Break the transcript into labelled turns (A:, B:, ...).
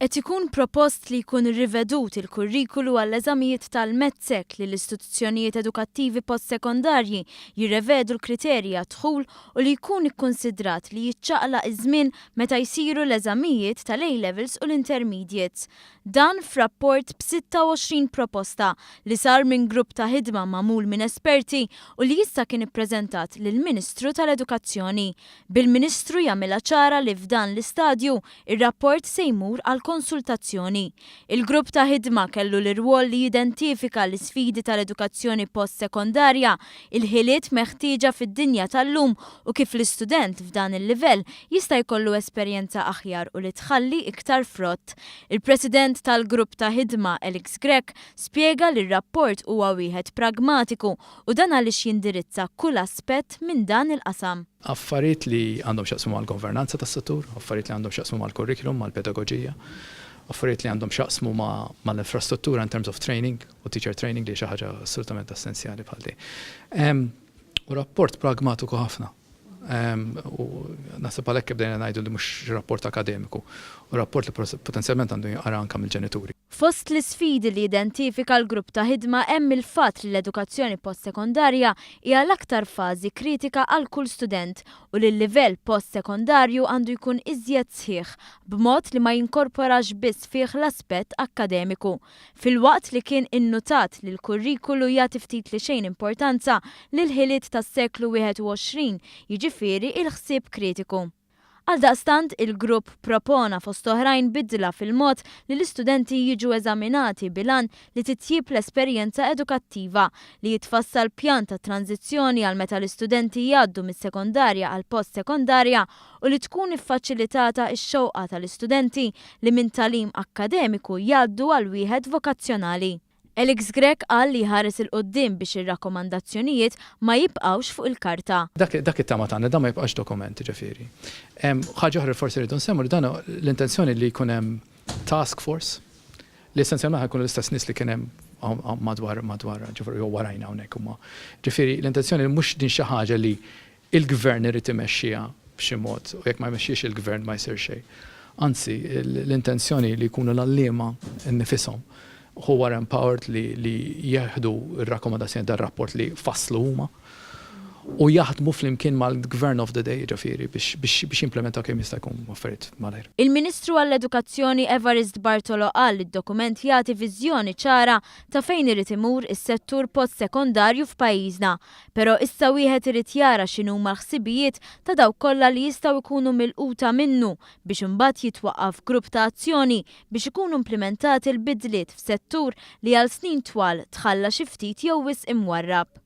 A: Qed ikun propost li jkun rivedut il-kurrikulu għall-eżamijiet tal-MATSEC, li l-istituzzjonijiet edukattivi postsekondarji jirrevedu l-kriterji għad-dħul u li jkun ikkunsidrat li jiċċaqlaq iż-żmien meta jsiru l-eżamijiet tal-A-Levels u l-Intermediates. Dan f'rapport b'26 proposta li sar minn grupp ta' ħidma magħmul minn esperti u li issa kien ippreżentat lill-Ministru tal-Edukazzjoni. Bil-Ministru jagħmilha ċara li f'dan l-istadju Ir-rapport se jmur għal konsultazzjoni. Il-grupp ta' ħidma kellu l-irwol li jidentifika l-isfidi tal-edukazzjoni post-sekondarja, il-ħiliet meħtieġa fid-dinja tal-lum u kif l-istudent f'dan il-livell jista' jkollu esperjenza aħjar u li tħalli iktar frott. Il-President tal-grupp ta' ħidma, Alex Grech, spjega li r-rapport huwa wieħed pragmatiku u dan għaliex jindirizza kull aspett minn dan il-qasam.
B: Affarijiet li għandhom x'jaqsmu mal-governanza tas-settur, affarijiet li għandhom x'jaqsmu mal-curriculum, mal-pedagoġija, affarijiet li għandhom x'jaqsmu mal-infrastruttura in terms of training u teacher training li hi xi ħaġa assolutament essenzjali bħal di. U rapport pragmatiku ħafna. U naħseb għalhekk bdejna ngħidu li mhux rapport akademiku, u rapport li potenzjalment għandu jinqara anke mill-ġenituri.
A: Fost l-isfidi li identifika l-grupp ta' ħidma hemm il-fatt li l-edukazzjoni postsekondarja hija l-aktar fażi kritika għal kull student u li l-livell postsekondarju għandu jkun iżjed sħiħ b'mod li ma jinkorporax biss fih l-aspett akkademiku. Filwaqt li kien innutat li l-kurrikulu jagħti ftit li xejn importanza lill-ħiliet tas-seklu 21, jiġifieri l-ħsieb kritiku. Għaldaqstant, il-grupp propona fost oħrajn bidla fil-mod li l-istudenti jiġu eżaminati bil-għan li titjieb l-esperjenza edukattiva, li jitfassal pjan ta' tranżizzjoni għal meta l-istudenti jgħaddu mis-sekondarja għall-post-sekondarja u li tkun iffaċilitata x-xewqa tal-istudenti li minn tagħlim akkademiku jgħaddu għal wieħed vokazzjonali. Alex Grech qal li jħares 'il quddiem biex ir-rakkomandazzjonijiet ma jibqgħux fuq il-karta.
B: Dak dak it-tama tagħna, dan ma jibqax dokument, jiġifieri. Ħaġa oħra li forsi rridu nsemmu li dan l-intenzjoni li jkun hemm task force li essenzjalment ħa jkunu l-istess nies li kien hemm madwar madwar ġifieri jew warajna hawnhekk huma. Ġifieri l-intenzjoni mhux din xi ħaġa li l-gvern irid imexxiha b'xi mod u jekk ma jmexxihiex il-gvern ma jsir xejn. Anzi, l-intenzjoni li jkunu l-għalliema nnifishom who are empowered li li jieħdu r-rakkomandazzjoni dar-rapport li fasslu huma u jaħdmu flimkien mal-gvern of the day, jiġifieri biex biex biex jimplementaw kemm jista' jkun affarijiet malajr.
A: Il-Ministru għall-Edukazzjoni Evarist Bartolo qal li d-dokument jagħti viżjoni ċara ta' fejn irid imur is-settur post-sekondarju f'pajjiżna Però issa wieħed irid jara x'inhuma l-ħsibijiet ta' dawk kollha li jistgħu jkunu milquta minnu biex imbagħad jitwaqqaf grupp ta' azzjoni biex ikunu implimentati l-bidliet f'settur li għal snin twal tħalla xi ftit jew wisq imwarrab.